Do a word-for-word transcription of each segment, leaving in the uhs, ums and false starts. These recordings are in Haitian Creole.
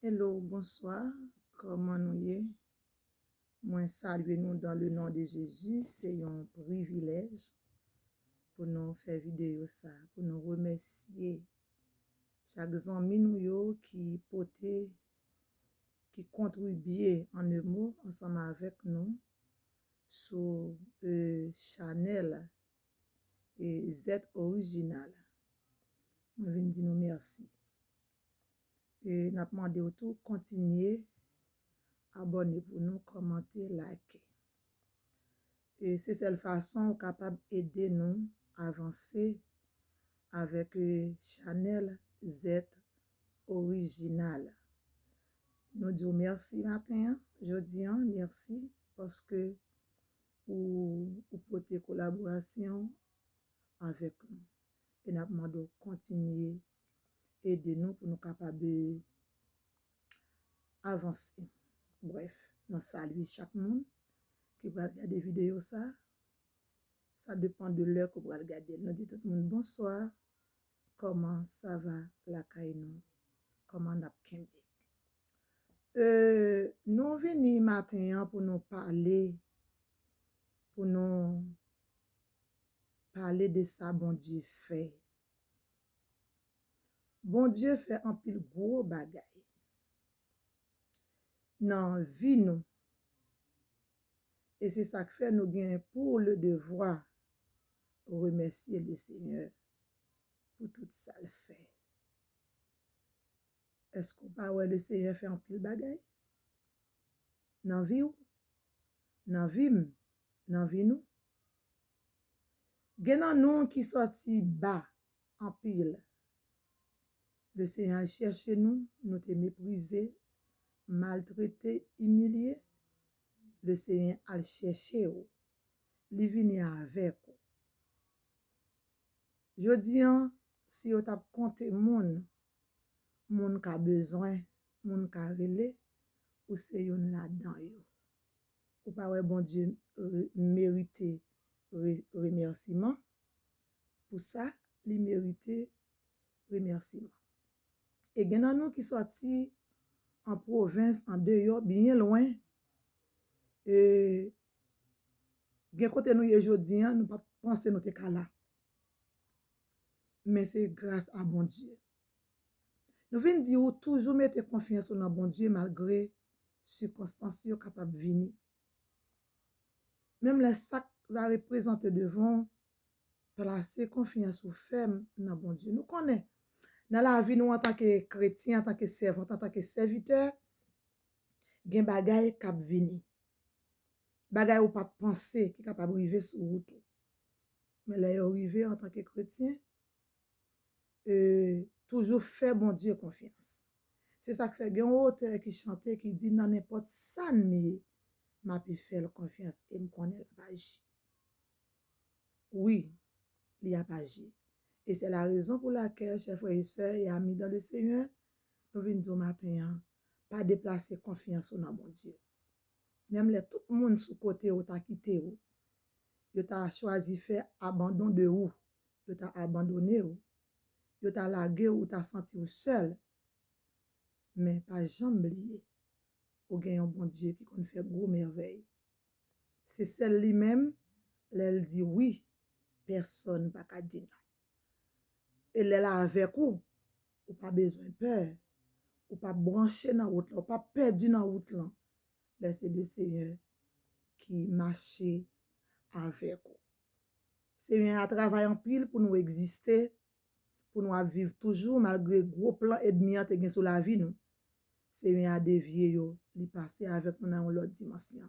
Hello, bonswa. Kòman nou ye? Mwen salye nou dans le nom de Jésus. Se yon privilèj pou nou fè videyo sa, pou nou remèsye chak zanmi nou yo ki pote, ki kontribye an de mo ansanm avèk nou sou, e, chanèl, e, Zèt Orijinal. Mwen vin di nou mèsi. E n ap mande w tou kontinye abòne pou nou, kòmante, like. E se sèl fason ou kapab ede nou avanse avèk, e, chanèl Zèt Orijinal. Nou di w mèsi maten an, jodi an, mèsi paske ou, ou pote kolaborasyon avèk nou. E n ap mande w kontinye ede nou pou nou kapab, e, avanse. Brèf, nou salye chak moun ki pral gade videyo sa. Sa depann de lè ke w pral gade l. Nou di tout moun bonswa. Kòman sa va lakay nou? Kòman n ap kenbe? E, nou vini maten an pou nou pale, pou nou pale de sa Bondye fè. Bondye fè anpil gwo bagay nan vi nou. E se sa k fè nou gen pour le devoir remèsye le Senyè pou tout sa l fè. Èske w pa wè le Senyè fè anpil bagay nan vi w, nan vi m, nan vi nou? Gen nan nou ki sòti ba anpil. Le Senyè al chèche nou, nou te meprize, maltrete, imilye. Le Senyè al chèche w. Li vini avèk ou. Jodi an, si yo t ap konte moun, moun ka bezwen, moun ka rele, ou se youn ladan yo. Ou pa wè Bondye re-, merite re-, remèsiman? Pou sa, li merite remèsiman. E gen nan nou ki sòti an pwovens, andeyò, byen lwen. E gen kote nou ye jodi an, nou pa t panse nou te ka la. Men se gras a Bondye. Nou vin di ou toujou mete konfyans ou nan Bondye malgre sikonstans yo kapab vini. Menm lè sa k va reprezante devan w, plase konfyans ou fèm nan Bondye. Nou konnen, nan lavi nou antanke kretyen, antanke sèvant, antanke sèvitè, gen bagay k ap vini. Bagay ou pa t panse ki kapab rive sou wout ou. Men lè yo rive antanke kretyen, e, toujou fè Bondye konfyans. Se sa k fè gen yon otè ki chante ki di, nan nenpòt sa m ye, m ape fè l konfyans e m konnen l ap aji. Wi, li ap aji. E se la rezon pou lakèl, chè frè e sè e ami dans le Seigneur, nou vin di w maten an, pa deplase konfyans ou nan Bondye. Menm lè tout moun sou kote w ta kite w, yo ta chwazi fè abandon de ou, yo ta abandone w, yo ta lage w, ou ta santi w sèl. Men pa janm bliye, ou gen yon Bondye ki konn fè gwo mèvèy. Se sèl li menm, lè l di wi, pèsonn pa ka di non. E lè l avèk ou, ou pa bezwen pè, ou pa branche nan wout lan, ou pa pèdi nan wout lan. Lè se le Senyè ki mache avèk ou. Senyè a travay anpil pou nou egziste, pou nou ap viv toujou malgre gwo plan ènmi an te gen sou lavi nou. Senyè a devye yo, li pase avèk nou nan yon lòt dimansyon.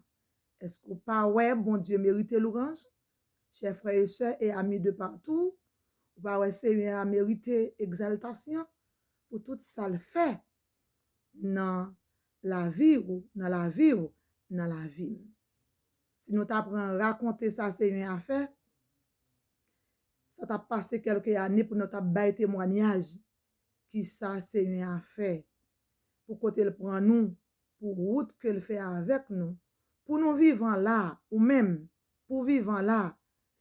Èske w pa wè Bondye merite louranj? Chè frè e sè e ami de patou, ou pa wè Senyè a merite egzaltasyon pou tout sa l fè nan lavi ou, nan lavi w, nan lavi m? Si nou ta pran rakonte sa Senyè a fè, sa t ap pase kèlke ane pou nou t ap bay temwanyaj ki sa Senyè a fè, pou kote l pran nou, pou wout ke l fè avèk nou, pou nou vivan la, ou menm, pou vivan la,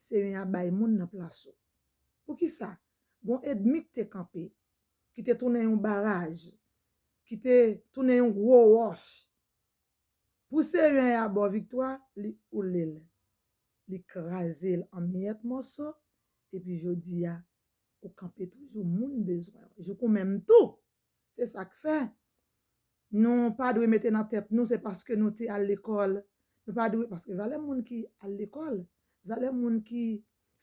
Senyè a bay moun nan plas ou. Poukisa? Gon ènmi ki te kanpe, ki te tounen yon baraj, ki te tounen yon gwo wòch. Pou Senyè a ba w viktwa, li woule l. Li kraze l an miyèt mòso, epi jodi a, ou kanpe toujou, moun bezwen w. Jouk ou menm tou. Se sa k fè nou pa dwe mete nan tèt nou, se paske nou te al lekòl. Nou pa dwe, paske valè moun ki al lekòl, valè moun ki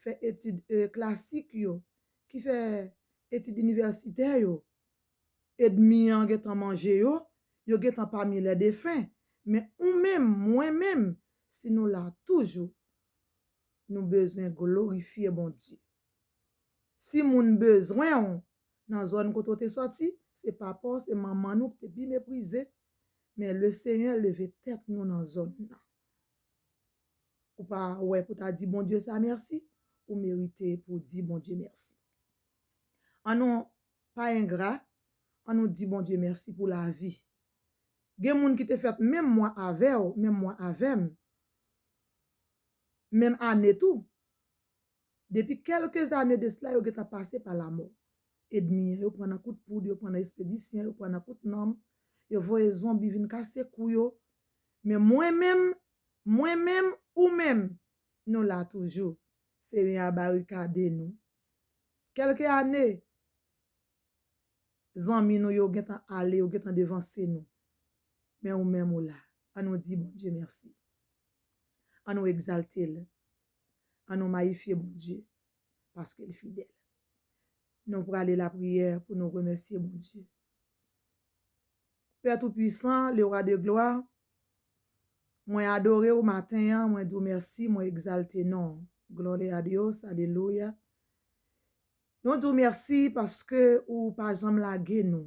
fè etid, e, klasik yo, ki fè etid inivèsitè yo, ènmi an gentan manje yo, yo gentan pami lè defen. Men ou menm, mwen menm, si nou la toujou, nou bezwen glorifye Bondye. Si moun bezwen w nan zòn kote w te sòti, se papa w, se manman nou ki te pi meprize. Men Lesenyè leve tèt nou nan zòn nan. Ou pa wè pou ta di Bondye sa mèsi, ou merite pou di Bondye mèsi. An nou pa engra, an nou di Bondye mèsi pou lavi. Gen moun ki te fèt menm mwa avè w, menm mwa avè m, menm ane tou. Depi kèlke zane de sila, yo gentan pase pa lamò. Ènmi an, yo pran nan kout poud, yo pran nan espedisyon, yo pran nan kout nanm, yo voye zonbi vin kase kou yo. Men mwen menm, mwen menm, ou menm, nou la toujou. Senyè a barikade nou. Kèlke ane, zanmi nou yo gentan ale, yo gentan devanse nou. Men ou menm ou la. An nou di Bondye mèsi. An nou egzalte l. An nou mayifye Bondye, paske l fidèl. Nou prale lapriyè pou nou remèsye Bondye. Pè Toupwisan, le Roi de glwa, mwen adore w maten an, mwen di w mèsi, mwen egzalte non w. Gloria a Dios, alelouya. Nou di w mèsi paske ou pa janm lage nou.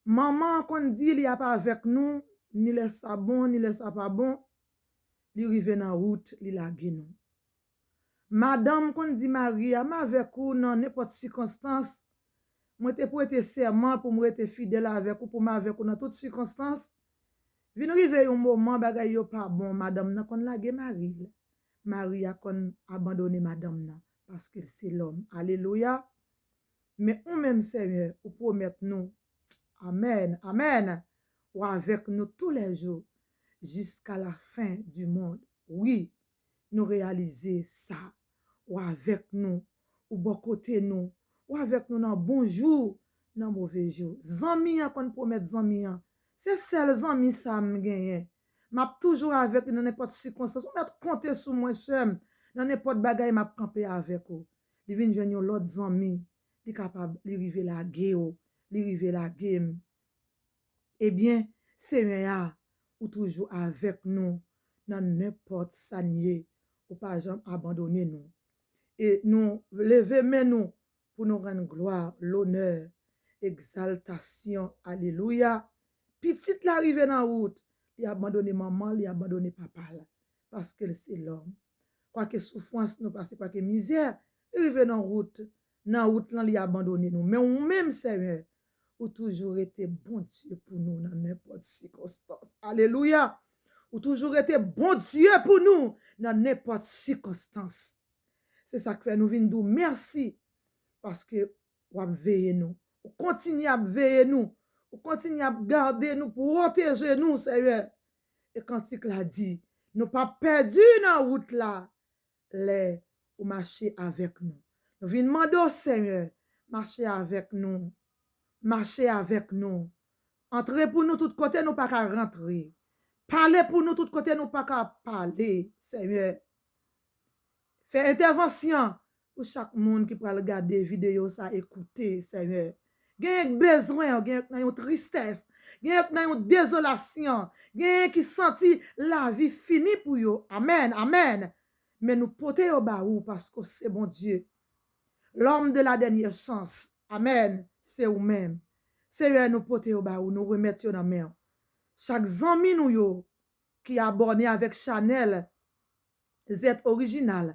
Manman an konn di li ap avèk nou, ni lè sa bon, ni lè sa pa bon, li rive nan wout, li lage nou. Madanm konn di mari a, "M avèk ou nan nenpòt sikonstans. Mwen te prete sèman pou m rete fidèl avèk ou, pou m avèk ou nan tout sikonstans." Vin rive yon moman, bagay yo pa bon, madanm nan konn lage mari l. Mari a konn abandone madanm nan, paske l se lòm. Alelouya! Men ou menm, Senyè, ou pwomèt nou, amèn, amèn, ou avèk nou toulèjou, jiska lafen di mond. Wi, nou reyalize sa. Ou avèk nou, ou bò kote nou, ou avèk nou nan bon jou, nan move jou. Zanmi an konn pwomèt zanmi an. Se sèl zanmi sa m genyen. M ap toujou avèk li nan nenpòt sikonstans. Ou mèt konte sou mwen, sè m. Nan nenpòt bagay, m ap kanpe avèk ou. Li vin jwenn yon lòt zanmi, li kapab, li rive lage w, li rive lage m. Ebyen, Senyè a, ou toujou avèk nou nan nenpòt sa n ye. Ou pa janm abandone nou. E nou leve men nou pou nou rann glwa, lonè, egzaltasyon. Alelouya! Pitit la rive nan wout, li abandone manman l, li abandone papa l, paske l se lòm. Kwake soufrans nou pase, kwake mizè, li rive nan wout, nan wout lan li abandone nou. Men ou menm, Senyè, ou toujou rete Bondye pou nou nan nenpòt sikonstans. Alelouya! Ou toujou rete Bondye pou nou nan nenpòt sikonstans. Se sa k fè nou vin di w mèsi, paske w ap veye nou. Ou kontinye ap veye nou. Ou kontinye ap gade nou, pwoteje nou, Senyè. E kantik la di, nou p ap pèdi nan wout la lè ou mache avèk nou. Nou vin mande w, Senyè, mache avèk nou. Mache avèk nou. Antre pou nou tout kote nou pa ka rantre. Pale pou nou tout kote nou pa ka pale, Senyè. Fè entèvansyon pou chak moun ki pral gade videyo sa, ekoute, Senyè. Genyen k bezwen, genyen k nan yon tristès, genyen k nan yon dezolasyon, genyen ki santi lavi fini pou yo. Amèn, amèn. Men nou pote yo ba ou paske w se Bondye. L'homme de la dernière chance. Amèn. Se ou menm. Senyè, nou pote yo ba ou, nou remèt yo nan men w. Chak zanmi nou yo ki abòne avèk chanèl Zèt Orijinal,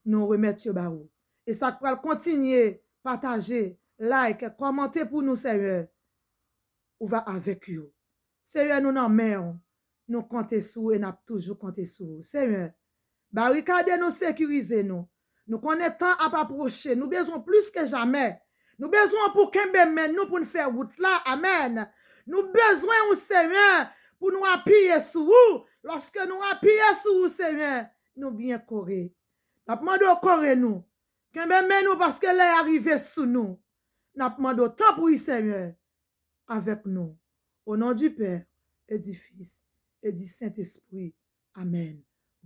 nou remèt yo ba ou. E sa k pral kontinye pataje, like, kòmante pou nou, Senyè, ou va avèk yo. Senyè, nou nan men w. Nou konte sou ou e n ap toujou konte sou ou. Senyè, barikade nou, sekirize nou. Nou konnen tan ap apwoche. Nou bezwen w plis ke jamè. Nou bezwen w pou kenbe men nou pou n fè wout la. Amèn. Nou bezwen ou, Senyè, pou nou apiye sou ou. Lòske nou apiye sou ou, Senyè, nou byen kore. N ap mande w kore nou. Kenbe men nou paske lè a rive sou nou. N ap mande w, tanpri, Senyè, avèk nou. O non di Pè, e di Fis, e di Sentespri. Amèn.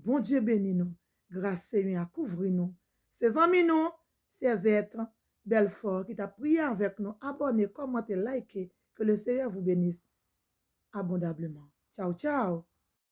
Bondye beni nou. Gras Senyè a kouvri nou. Se zanmi nou, Sèzèt Bèlfò ki t ap priye avèk nou. Abòne, kòmante, like. Que le Seigneur vous bénisse abondablement. Tchaw, tchaw.